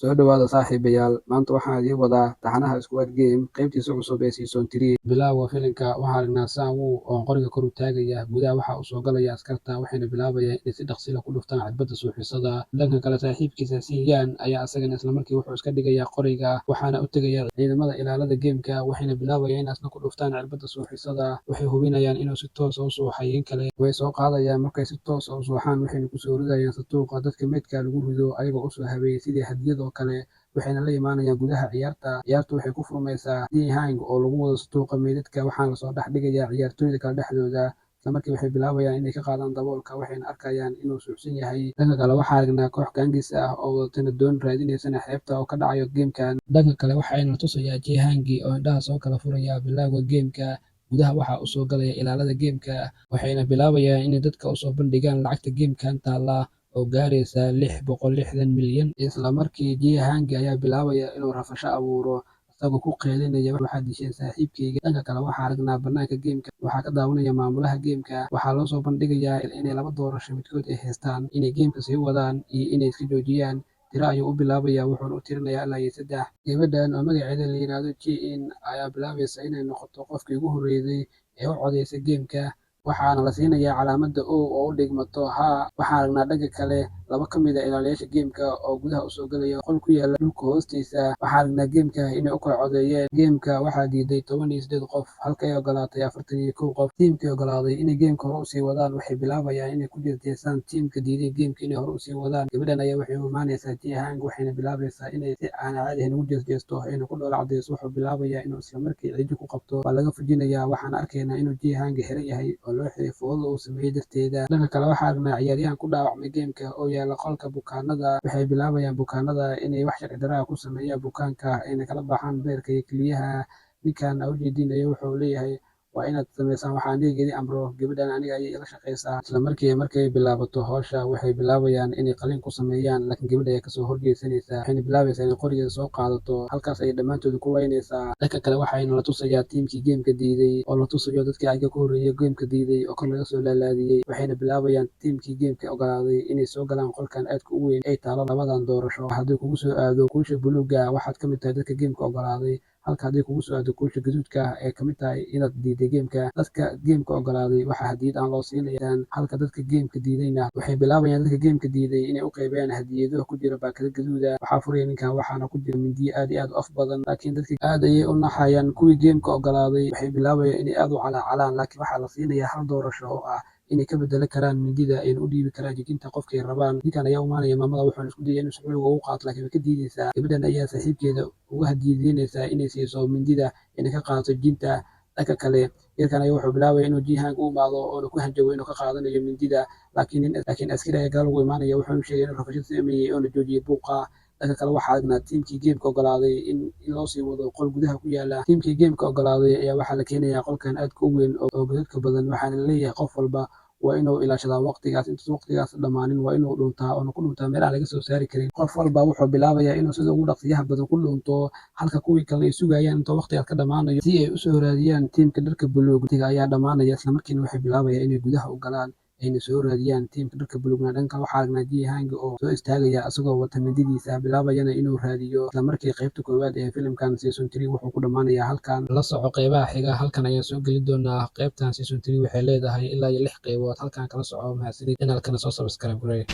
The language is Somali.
Soo dhawaada saaxiibayaal, maanta waxaan idiin wadaa taxanaha Squid Game qaybtiisa cusub ee Season 3. Bilowga filimka waxaan aragnaa Sang-woo oo qoriga kor u taagaya. Gudaha waxaa u soo galaya askarta, waxayna bilaabayaan inay si dhaqsi leh ku dhuftaan cirbada suuxisada. Dhanka kale, saaxiibkiisa Si-yeon ayaa asagana isla markii wuxuu iska dhigayaa qoriga, waxaana u tegaya ciidamada ilaalada gameka, waxayna bilaabayaan in asna ku dhuftaan cirbada suuxisada. Waxay hubinayaan inuu si toos ah u suuxay in kale. Way soo qaadayaan markay si toos ah u suuxaan, waxayna kusoo ridayaan sanduuqa dadka meydka lagu rido, ayagoo usoo habeeyay sidii hadiyad oo kale, waxayna la imaanayaan gudaha ciyaarta. Ciyaartu waxay ku furmaysaa Ji-hang oo lagu wado sanduuqa meydadka, waxaana lasoo dhex dhigayaa ciyaartooyda kale dhexdooda. Isla markii waxay bilaabayaan inay ka qaadaan daboolka, waxayna arkayaan inuu suuxsan yahay. Dhanka kale, waxaa aragnaa koox gangs ah oo wadatana doon, raadinaysana xeebta oo ka dhacayo gamekan. Dhanka kale, waxayna tusayaa Ji-hangi oo indhaha soo kala furaya bilowga gameka. Gudaha waxaa usoo galaya ilaalada gameka, waxayna bilaabayaan inay dadka usoo bandhigaan lacagta gamekan taala oo gaaraysa 660 milyan. Isla markii Ji-hangi ayaa bilaabaya inuu rafasho abuuro, isagoo ku qeylinaya, "Waxaad disheen saaxiibkayga." Dhanka kale, waxaa aragnaa banaanka gameka waxaa ka daawanaya maamulaha gameka. Waxaa loo soo bandhigayaa inay laba doorasho midkood ay haystaan: inay gameka sii wadaan iyo inay iska joojiyaan. Tiro ayuu u bilaabayaa, wuxuuna u tirinayaa ilaa iyo saddex. Gabadhan oo magaceeda la yiraahdo Ji-in ayaa bilaabaysa inay noqoto qofkii ugu horreeyay ee u codeysa gameka, waxaana la siinayaa calaamadda O oo u dhigmato haa. Waxaan aragnaa dhanka kale laba ka mid ah ilaaliyaasha gameka oo gudaha usoo galaya qol ku yaala dhulka hoostiisa. Waxaan aragnaa gameka inay u kala codeeyeen. Gameka waxaa diiday 18 qof, halka ay ogolaatay 41 qof. Tiimkii ogolaaday inay gameka hore usii wadaan waxay bilaabayaan inay ku jeesjeesaan tiimka diiday gameka inay hore usii wadaan. Gabadhan ayaa waxay u imaanaysaa Ji-hang, waxayna bilaabaysaa inay si aan caadi ahayn ugu jeesjeesto, ayna ku dhoola cadeyso. Wuxuu bilaabayaa inuu isla markii cijo ku qabto. Waa laga fujinayaa, waxaana arkaynaa inuu Ji-hang xiran yahay oo loo xiray foodada uu sameeyey darteeda. Dhanka kale, waxaa aragnaa ciyaaryahan ku dhaawacmay gameka oo yaala qolka bukaanada. Waxay bilaabayaan bukaanada inay wax sharci darro ah ku sameeyaan bukaanka, ayna kala baxaan beerka iyo kelyaha. Ninkan aa ujeedin ayaa wuxuu leeyahay, "Waa inaad sameysaan waxaan aniga idin amro. Gabadhan aniga ayay ila shaqeysaa." Isla markii markay bilaabato howsha, waxay bilaabayaan inay qalliin ku sameeyaan, laakiin gabadha ayaa kasoo horjeesanaysa, waxayna bilaabaysaa inay qorigeeda soo qaadato. Halkaas ayay dhammaantood ku leynaysaa. Dhanka kale, waxayna la tusayaa tiimkii gameka diiday, oo la tusayo dadkii ayaga ka horreeyay gameka diiday oo kor laga soo laalaadiyey. Waxayna bilaabayaan tiimkii gameka ogolaaday inay soo galaan qolkan aadka u weyn ay taalo labadan doorasho. Haddii kugu soo aado kuusha buluuga, waxaad ka mid tahay dadka gameka ogolaaday, halka haddii kugu soo aado kuusha gaduudka ah ee kamid tahay inaad diiday gameka. Dadka gameka ogolaaday waxaa hadiyad aan loo siinayaan, halka dadka gameka diidayna waxay bilaabayaan dadka gameka diiday inay u qaybiyaan hadiyado ku jira baakado gaduuda. Waxaa furaya ninkan, waxaana ku jira mindiyo aad iyo aad u af badan, laakiin dadka aad ayay u naxayaan. Kuwii gameka ogolaaday waxay bilaabayaan inay aad u calaacalaan, laakiin waxaa la siinayaa hal doorasho oo ah inay ka bedeli karaan mindida, ayna u dhiibi karaan jijinta qofkay rabaan. Ninkan ayaa u imaanaya maamada, wuxuuna isku dayaya inuu si xoog ugu qaato, laakiin way ka diidaysaa. Gabadhan ayaa saaxiibkeeda uga hadiyadeynaysaa inay siiso mindida, inay ka qaadato jijinta. Dhanka kale, yarkan ayaa wuxuu bilaabaya inuu Ji-hang u imaado oona ku hanjabo inuu ka qaadanayo mindida, laakiin askari ayaa gadaal ugu imaanaya, wuxuuna sheegay inuu rafashad sameeyey oona joojiyey buuqa. Dhanka kale, waxaa aragnaa tiimkii gameka ogolaaday in loo sii wado qol gudaha ku yaala. Tiimkii gameka ogolaaday ayaa waxaa la keenayaa qolkan aadka u weyn oo godadka badan, waxaana laleeyahay qof walba waa inuu ilaashadaa waqtigaas. Intuusan waqtigaas dhammaanin, waa inuu dhuntaa oona ku dhuntaa meelaha laga soo saari karin. Qof walba wuxuu bilaabayaa inuu sida ugu dhaqsiyaha badan ku dhunto, halka kuwii kalena ay sugayaan inta waqtigaas ka dhammaanayo si ay usoo raadiyaan tiimka dharka buluug. Waqtiga ayaa dhammaanaya, isla markiina waxay bilaabayaan inay gudaha u galaan, ayna soo raadiyaan tiimka dharka buluugna. Dhanka waxaa aragnaa Ji-hang oo soo istaagaya isagoo wata mindidiisa, bilaabayana inuu raadiyo. Isla markii qaybta koowaad ee filimkan season 3 wuxuu ku dhammaanayaa halkan. La soco qeybaha xiga, halkan ayaan soo geli doonaa. Qaybtan season 3 waxay leedahay ilaa iyo lix qeybood. Halkan kala soco. Mahadsanid, channelkana soo subscribe garee.